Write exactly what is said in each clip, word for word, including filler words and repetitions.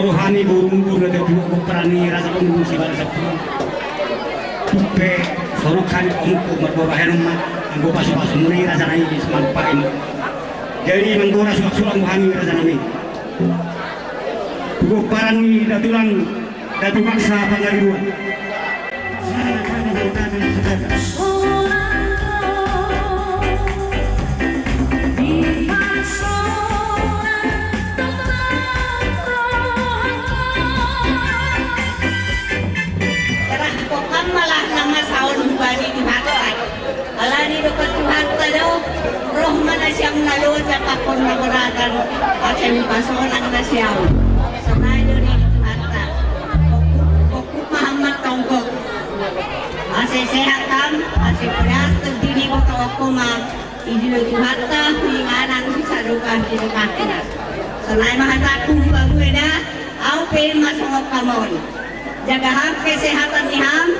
Roha ni borumu na tio tu pomparan ni Raja Bondowoso Sibarani Sampulu. Tung pe songon hami, ongko marboa bahenon ma, anggo pasupasu muna i raja nami, mangupahi ma. Jadi manggoda sulak-sulak ma hami raja nami. Tu pomparan ni Datulang, Datu Maksa Pangaribuan. Serahkon ma laho na masa on hubani Tuhanta. Alani didok Tuhanta do, roh ma nasiam na loja pakon na boratan, asa hupasonang nasiam. Sonai do nidok Tuhanta. Pokku, pokku ma hamu martonggo. Asa sehat hamu, asa bolas tondi ni boto ongko ma. Didok Tuhanta, huinganan sadopa didokahna. Sonai ma hatangku, babuena, au pe ma songon hamu on. Jaga hamu kesehatan ni hamu.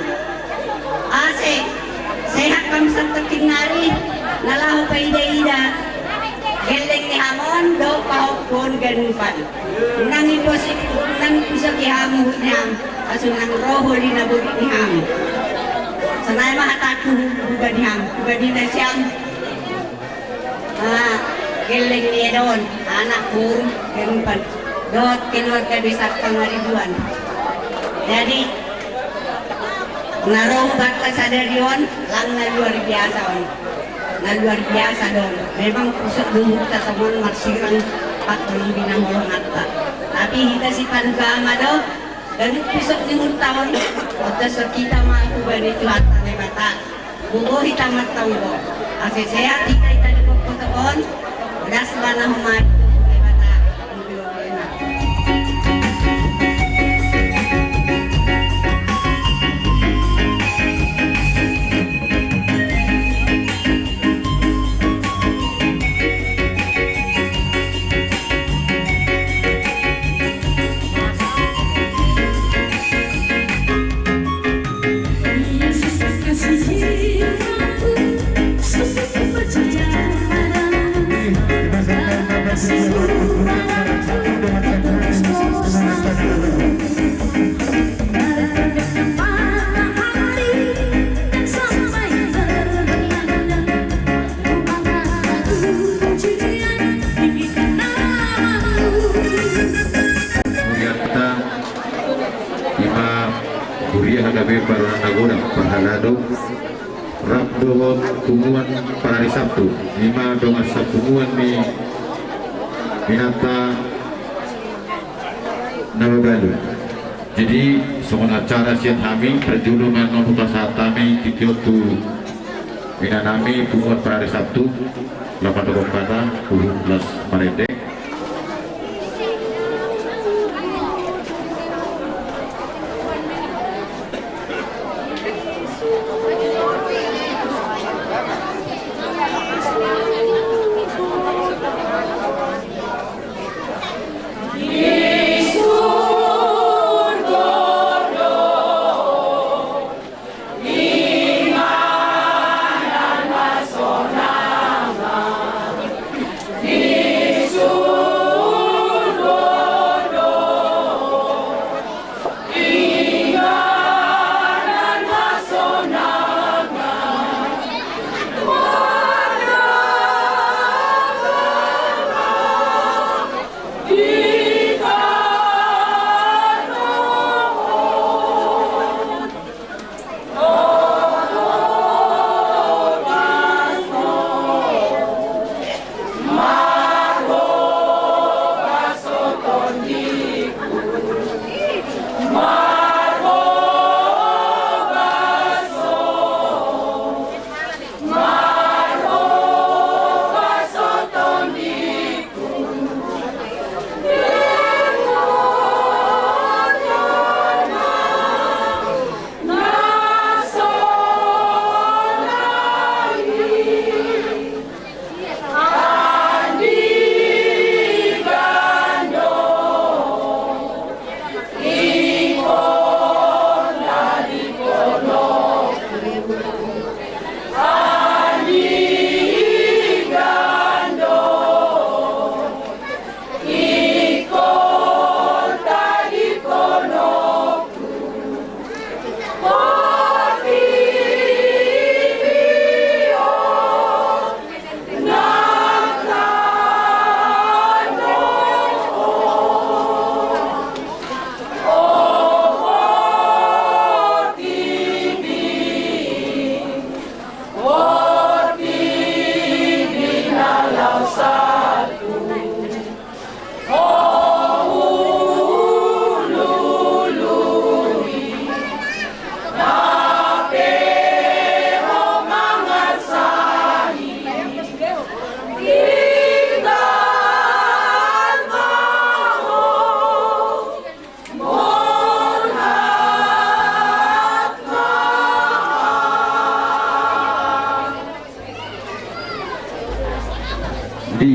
Asa sehat hamu santongkin nari, na laho paida-ida gelleng ni hamu on dohot pahompu on ganupan. Unang dipusoki, unang dipusoki hamu huhut ni hamu, asa unang ro holi na borit ni hamu. Sonai ma hatangku hubani hamu, hubani nasiam. Ah, gelleng ni eda on, anak, boru, ganupan, dohot keluarga besar Pangaribuan. Jadi na ro hubanta sadari on, lang na luar biasa on. Na luar biasa do on. Memang pusok do uhurta songon marsirang pat on di na holonganta. Tapi hita sipanggama do, ganup pusok ni uhurta on, otas so hita ma hubani Tuhanta Debata. Gogo hita martonggo. Asa sehat hita, hita di pongkotop on. Bolas ma na homai tu Debata. Hurianta, ima huria H K B Parumanan na godang, parhalado, rap dohot punguan parari Sabtu, ima dongan sapunguan ni inanta na mabalu. Jadi songon acara sian hami, parjolo ma on hupasahat hami tingki on tu inanami punguan parari Sabtu, laho padokhon hata huhut las marende.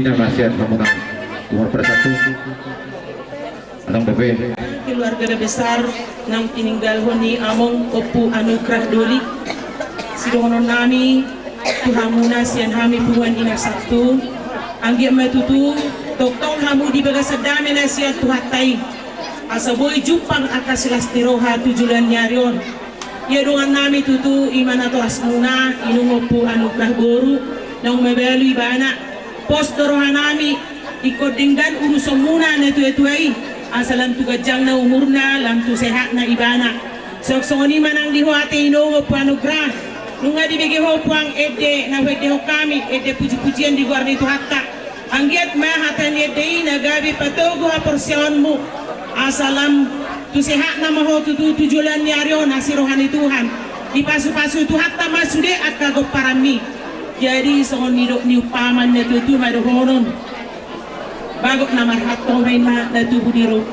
Nasihat hamuna Umur Persatu. Adong dope. Keluarga besar naung tininggalhon ni among Ompu Anugrah Doli. Sidohonon nami tu hamuna sian hami punguan Inang Satu. Anggiat ma tutu tongtong hamu di bagasan dame na sian Tuhanta i. Asa boi jumpang angka silas ni roha tu joloan ni ari on. Ia dongan nami tutu i ma natorasmuna, inung Ompu Anugrah boru, naung mabalu ibana. Pos do roha nami, ingkon denggan urusonmuna na tuatua i, asa lam tu ganjangna umurna, lam tu sehatna ibana. Songon i ma nang di ho ate inung Ompu Anugrah. Nunga dibege ho puang ende na huendehon hami, ende pujipujian di goar ni Tuhanta. Anggiat ma hata ni ende i na gabe patogu haporseaonmu, asa lam tu sehatna ma ho tutu tu joloan ni ari on asi roha ni Tuhan. Dipasupasu Tuhanta ma sude angka gomparanmi. Jadi songon nidok ni umpama na tutu ma dohonon. Bagot na marhalto ma inna na tubu di ro.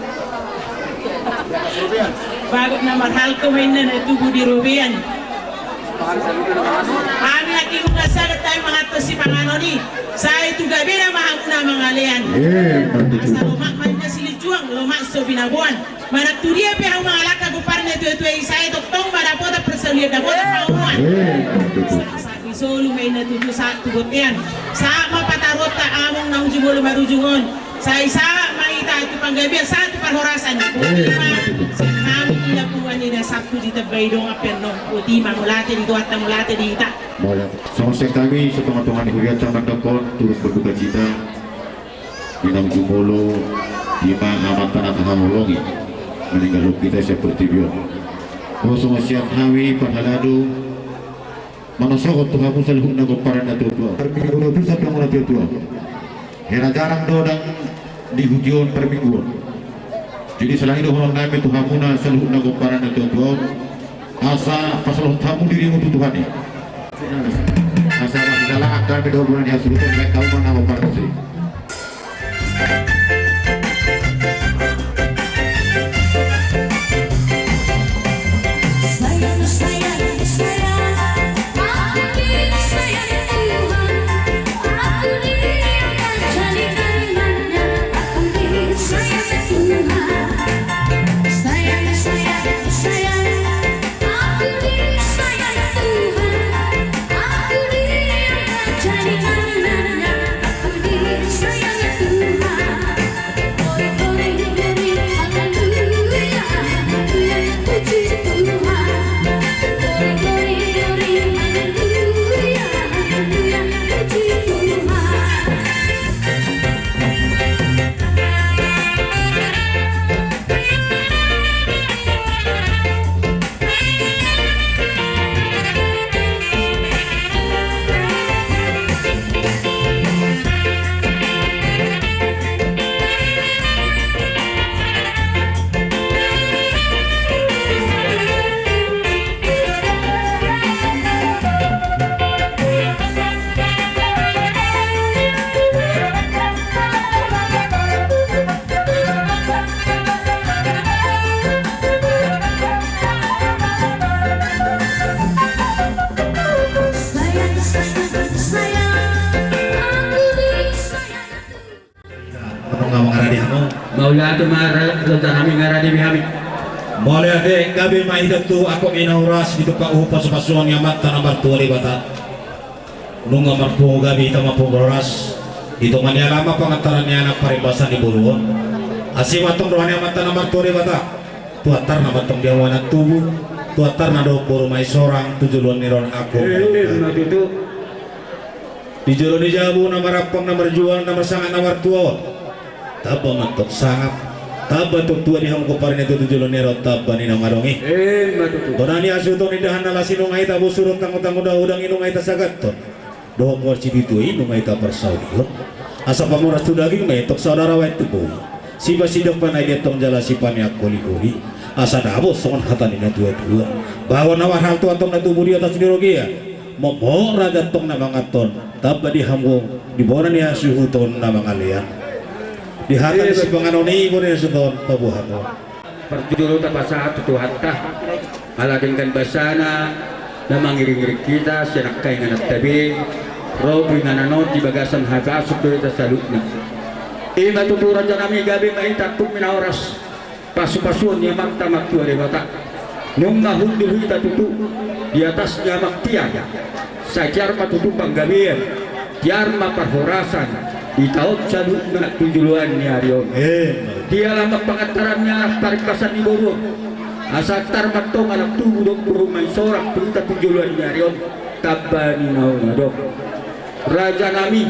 Bagot na marhalto ma inna na tubu di robean. Hami hatingguna sagat hami mangantos sipanganon i. Sai tu gabena ma hamuna mangalean. Asa lomak ma inna silinjuang, lomak so binaboan. Manang tu dia pe hamu mangalangka gompar ni na tuatua i, sai tongtong ma dapotan parsaulian, dapotan pangomoan. Sahat di solu ma inna tutu sahat tu bontean. Sahat ma pataruonta among naung jumolo marujung on. Sai sahat ma hita tu panggabean, sahat tu parhorasan. Botima, sian hami ina punguan Inang Satu di Tambai Dongan Pernong. Botima, mauliate di Tuhanta, mauliate di hita. Songon sian hami satongatonga ni hurianta mandok on turut berduka cita di naung jumolo, ima amanta na tahaholongi, meninggalhon hita sian portibi on. Songon sian hami parhalado, manosohon tu hamu saluhutna gomparan na tuatua. Parminggu na tusa dohot na tuatua. Hera jarang do dang dihuti on parmingguon. Jadi sala ni i dohonon nami tu hamuna saluhutna gomparan na tuatua on, asa pasahat hamu dirimu tu Tuhan i. Asa masisalaan hami dohot bona ni hasuhuton, baen hamu ma na gomparan tusi. Mauliate ma, raja nami, ngarade be hami. Mauliate, gabe ma hita tu angka na horas, ditompa uhum pasupasuon ni Amanta na martua Debata. Nunga marpungu gabe hita, marpungu horas di tonga ni alaman, pangantaran ni anak, parimbasan ni boru on. Asi ma antong roha ni Amanta na martua Debata. Tuatarna ma antong di hamu anak tubu, tuatarna dohot boru Maisorang tu joloan ni ari on, agung. Di jolo ni jabu na marampang, na marjual, na marsangap, na martua on. Tamba ma antong sangap, tamba antong tua di hamu gompar ni na tubu tu joloan ni ari on, tamba ni naung adong i. Bona ni hasuhuton, indahan na las i nunga hita bosurhon, tanggo-tanggo na godang i nunga hita sagathon. Dohot mual sitiotio i nunga hita parsaulihon. Asa pamoras tu daging ma i antong, saudara bahen tu bohi. Sipasidok panaili antong jala sipaneang holiholi. Asa dapot songon hata ni na tuatua. Bagot na marhalto antong na tubu di atas ni robean. Momot raja antong na manganhon, tamba di hamu di bona ni hasuhuton na mangalean. Di hata ni sipanganon i bona ni hasuhuton paboahon. Parjolo tapasahat tu Tuhanta, ala denggan basana na mangiringiring hita sian angka ingananta be, Ro pe inganan on di bagasan hape asuk do hita saluhutna. Ima tutu raja nami, gabe ma hita tumina horas pasupasuon ni Amanta Martua Debata. Nunga hundul hita tutu di atas ni amang tiar. Sai tiar ma tutu panggabean, tiar ma parhorasan di taon saluhutna tu joloan ni ari on. Emma. Dia lama pangantaran ni anak, paripasan ni boru on. Asa antar ma antong anak tubu dohot boru maisorak tu hita tu joloan ni ari on. Tamba ni naung adong. Raja nami,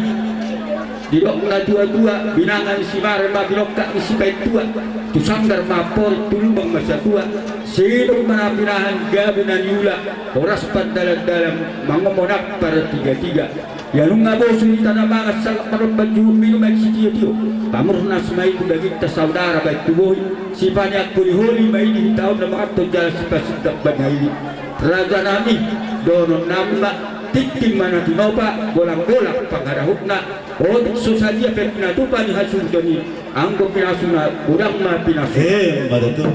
didok na tua-tua, binanga ni si Mare ma binongkak ni si Paintua, tu sanggar ma amporik, tu lubang ma satua, sidung ma na pinahan, gabe na niula, horas pandalan-dalan, mangomo nang partiga-tiga. Ia nunga bosu hita na mangan, sangap ma dompak juhut, minum aek sitio-tio, pamurnas ma i tu daginta saudara baen tu bohi, sipaneang holi-holi ma i di hita on na manganhon jala sipasintap banna i. Raja nami, dohonon nami ma, tingting ma na tinopa, golang-golang pangarahutna, otik so sadia pe pinatupa ni hasuhuton i, anggo pinasuna godang ma pinasuna. Emma tutu.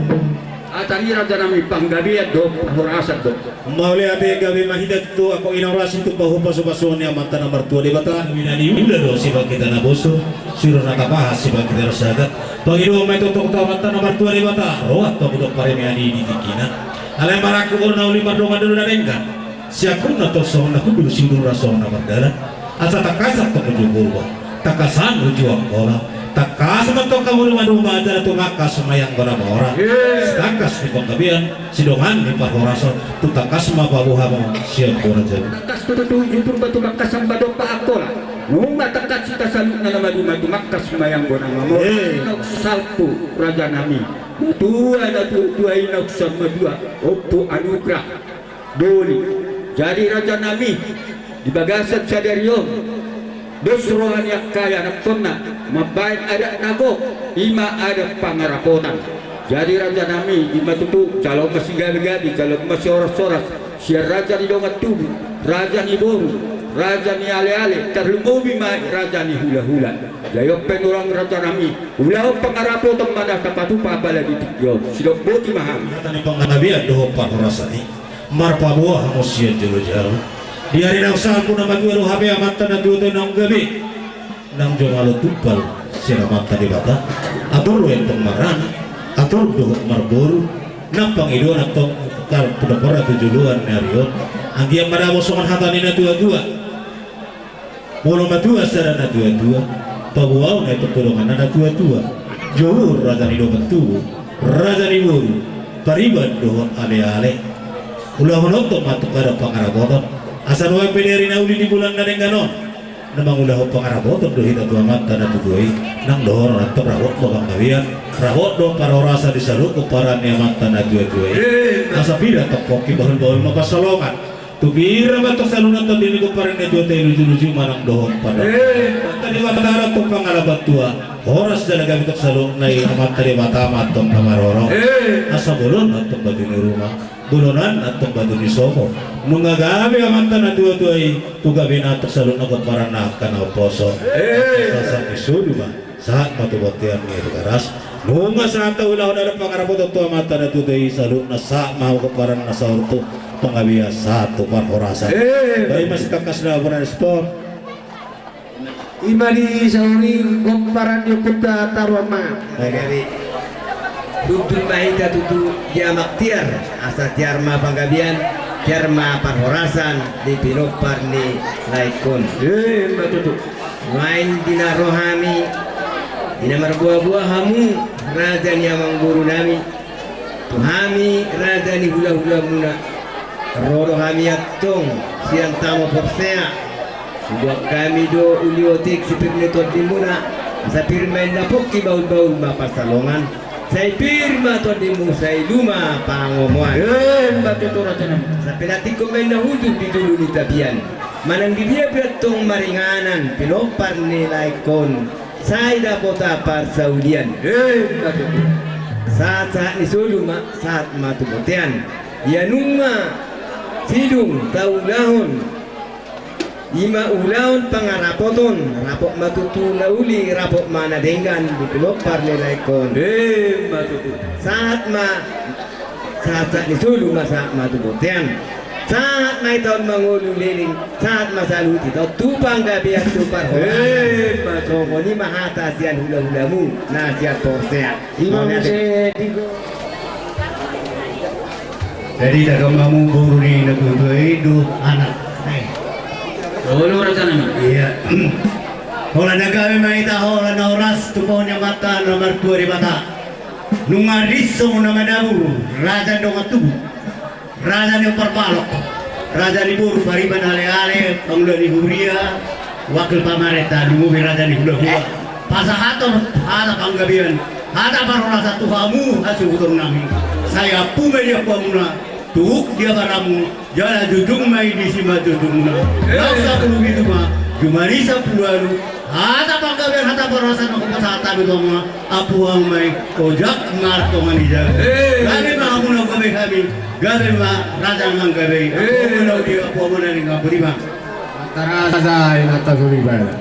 Hata ni raja nami, panggabean do, parhorasan do. Mauliate, gabe ma hita tutu, angkon i na horas i tu pasu-pasuon ni Amanta na Martua Debata. Gabe na niula do sibaen hita na bosu, siro na tapahan sibaen hita na sagat. Pangidoan ma i tongtong tu Amanta na Martua Debata, ro antong hudok paremean i di tingkina. Alai marangkup do na uli, mardongan do na denggan. Siangkupna tong songon na hundul, siudurna songon na mardalan. Asa tangkasan tong uju Purba, tangkasan uju Angkola, tangkas ma tong hamu duma-duma, jala tumangkas ma i anggo na mora. Yes. Sitangkas ni panggabean, sidongan ni parhorasan, tumangkas ma paboa hamu sian bona jabu. Tangkas tutu uju Purba, tumangkasan ma dompak Angkola. Nunga tangkas hita saluhutna na maduma, tumangkas ma i anggo na mamora. Yes. Inok salpu raja nami, na tua, na tua-tua, inok saur matua, Ompu Anugrah. Doli. Jadi raja nami, di bagasan sadari on, dos roha ni angka ianakhonna mambaen adat na gok, ima adat pangarapotan. Jadi raja nami, ima tutu, jalo ma sigabe-gabe, jalo ma sihoras-horas, sian raja ni dongan tubu, raja ni boru, raja ni ale-ale, tarlumobi ma raja ni hula-hula. Jadi on pe nuaeng raja nami, ulaon pangarapotan ma na tapatupa apala di tingki on. Sidok boti ma hami. Hata ni panggabean dohot parhorasan i, marpaboa hamu sian jolo jabu. Di ari naung salpu na matua do hape amanta na tua-tua naung gabe, naung jumalo tumpal sian Amanta Debata. Atur do antong maranak, atur dohot marboru. Nang pangidoan antong tar-, tu daporan tu joloan ni ari on. Anggiat ma dapot songon hata ni na tua-tua. Molo matua sada na tua-tua, paboaon antong tu donganna na tua-tua. Jou raja ni dongan tubu, raja ni boru, pariban dohot ale-ale. Ulahon antong ma antong adat pangarapotan, asa nuaeng pe di ari na uli di bulan na denggan on, na mangulahon pangarapotan do hita tu amanta na tua-tua i. Nang dohonon antong, rabot ma panggabean, rabot do parhorasan di saluhut pomparan ni amanta na tua-tua i. Asa pir antong pongki, bahul-bahul ma pansalongan. Tu pira ma antong saluhutna tondi ni pomparan ni na tua-tua i, luju-luju ma nang dohot pandohan. Eh. Amanta Debata do antong pangalapan tua, horas jala gabe antong saluhutna i, Amanta Debata ma antong na marorong. Eh. Asa bolon antong batu ni ruma, bolonan antong batu ni sopo. Nunga gabe amanta na tua-tua i, tu gabena antong saluhutna pomparanna angka na umposo. Eh. Sahat ni solu ma, sahat ma tu bontean ni Tigaras. Nunga sahat ta ulahon adat pangarapotan tu amanta na tua-tua i, saluhutna sahat ma pomparan na saur tu panggabean, sahat tu parhorasan. Eh. Baen ma sitangkas na bona respon. Ima di saur i pomparan ni ompunta taruan ma. Baik. Jadi, hundul ma hita tutu di amang tiar, asa tiar ma panggabean, tiar ma parhorasan di pinompar ni laengkon. Eh, ima tutu. Nuaeng di na ro hami, di na marboa-boa hamu, raja ni amangboru nami, tu hami raja ni hula-hulamuna, ro do hami antong sian tano Porsea. Huboan hami do uli otik sipir ni tondimuna, asa pir ma inna pongki, bahul-bahul ma pansalongan. Sai pir ma tondimu, sai luma pangomoan. Eh, ima tutu raja nami. Asa pinantikhon ma inna hundul di julu ni tapian. Manang di dia pe antong maringanan pinompar ni laengkon, sai dapotan parsaulian. Eh, ima tutu. Sahat-sahat ni solu ma, sahat ma tu bontean. Ia nunga sidung taulahon, ima ulaon pangarapoton, rapot ma tutu na uli, rapot ma na denggan di pinompar ni laengkon. Eh, ima tutu. Sahat ma, sahat-sahat ni solu ma, sahat ma tu bontean. Sahat ma hita on mangolu leleng, sahat ma saluhut hita on tu panggabean tu parhorasan. Eh, ma tutu. Songon i ma hata sian hulahulamu na sian Porsea. Ima muse. Jadi tagambamu boru ni na tuatua i do anak. Eh. Olo raja nami. Iya. Holan na gabe ma hita, holan na horas, tumangihon ni Amanta na martua Debata. Nunga ris songon na madabu, raja ni dongan tubu, raja ni ompar balok, raja ni boru, pariban aleale, pangula ni huria, wakil pamarenta, lumobi raja ni hulahula. Pasahathon hata panggabean, hata parhorasan tu hamu hasuhuton nami. Sai ampu ma i di ampuanmuna, tuhuk di abaramu, jala jujung ma i di simanjujungmuna. Naung sampulu pitu ma jumadi sampulu ualu, hata panggabean, hata parhorasan na hupasahat hami tu hamuna, ampu hamu ma i, ojak ma tonga ni jabu. Eh. Gabe ma hamu na gabe hami, gabe ma raja na manggabei. Eh. Ampu hamu na di ampu hamu na di ngambodi ma. Raja i na tasuri bana.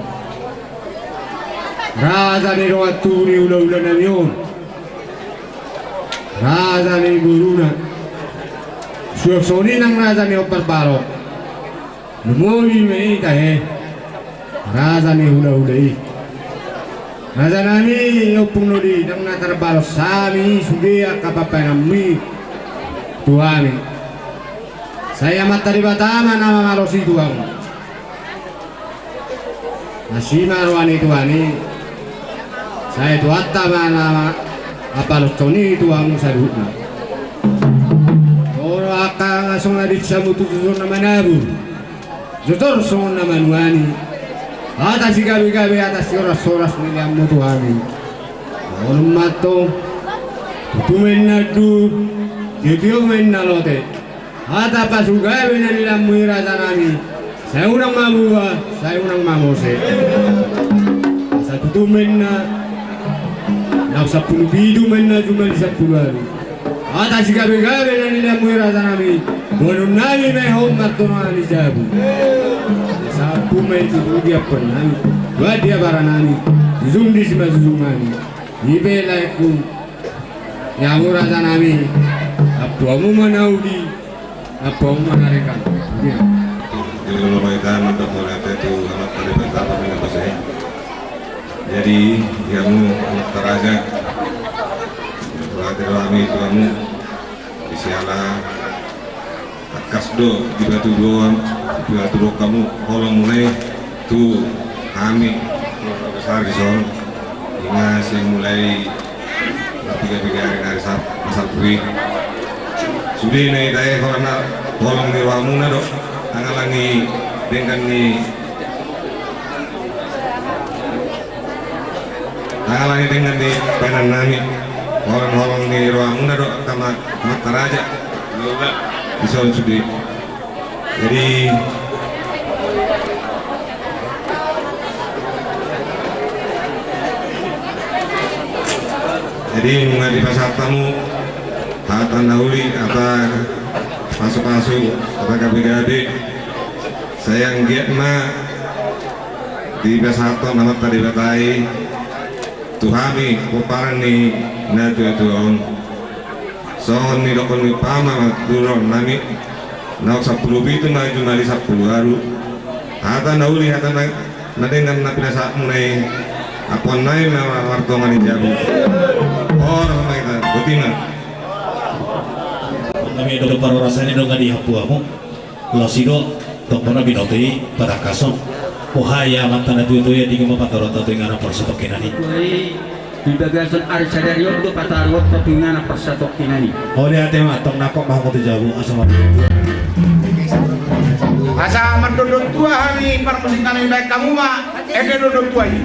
Raja ni dongan tubu ni hulahula nami on. Raja ni boruna. Suang songon i nang raja ni ompar balok. Lumobi ma i tahe. Raja ni hulahula i. Raja nami, ompung nodi, ndang na tarbalos hami sude angka pambahenanmi tu hami. Sai Amanta Debata ma na mamalosi tu hamu. Asi ma roha ni Tuhan i. Sai Tuhanta ma na mambaloshon i tu hamu saluhutna. Olo angka na songon na disi hamu tutu songon na manabu, jojor songon na manuani. Hata sigabegabe, hata sihorashoras nilehonmu tu hami. Olo ma antong. Tutu ma inna anduhur, tio ma inna lote. Hata pasugabe na nilehonmu i raja nami, sai unang ma muba, sai unang ma mose. Asa tutu ma inna, naung sampulu pitu ma inna jumadi sampulu ualu. Hata sigabegabe na nilehonmu i raja nami, boanonnami ma i on martonga ni jabu. Asa ampu ma i tutu di ampuan nami, tuat di abara nami, jujung di simanjujung nami. I pe laengku. Ia hamu raja nami, ampu hamu ma na uli, ampu hamu ma na denggan. Ia. Jolo ma hita mandok mauliate tu Amanta Debata pardenggan basa i. Jadi ia hamu amanta raja, mauliate do hami tu hamu. Di siala tangkas do dipatuduhon, dipatuduhon hamu holongmuna i tu hami, keluarga besar dison. Ima sai mulai marpiga-piga ari na ari Sab-, na Sabtu i. Sude na i tahe holan na holong ni rohamuna do, tangalang ni denggan ni Tangalang ni denggan ni bahenon nami, holong-holong ni rohamuna do angka ma-, amanta raja. Dison sude. Jadi, jadi nunga dipasahat hamu hata na uli, hata pasu-pasu, hata gabe-gabe. Sai anggiat ma dipasahathon Amanta Debata i tu hami pomparan ni natua-tua on. Songon nidokkon ni pama ma tu roha nami, naung sampulu pitu ma jumadi sampulu ualu. Hata na uli, hata na, na denggan na pinasahatmuna i, ampuan nami ma martonga ni jabu. Olo ma hita, botima. Nami do parhorasan i do nga di ampu hamu. Laos i do, tongtong na binoto i patangkashon. Boha ia amanta na tuatua i, andigan ma pataruonta tu inganan parsatongkinan i. Di bagasan ari sadari on do pataruonta tu inganan parsatongkinan i. Olo, ate ma, tong nangkok ma hamu tu jabu, asa mardongan tua. Asa mardongan tua hami parmusikan i, baen hamu ma ende dondon tua i.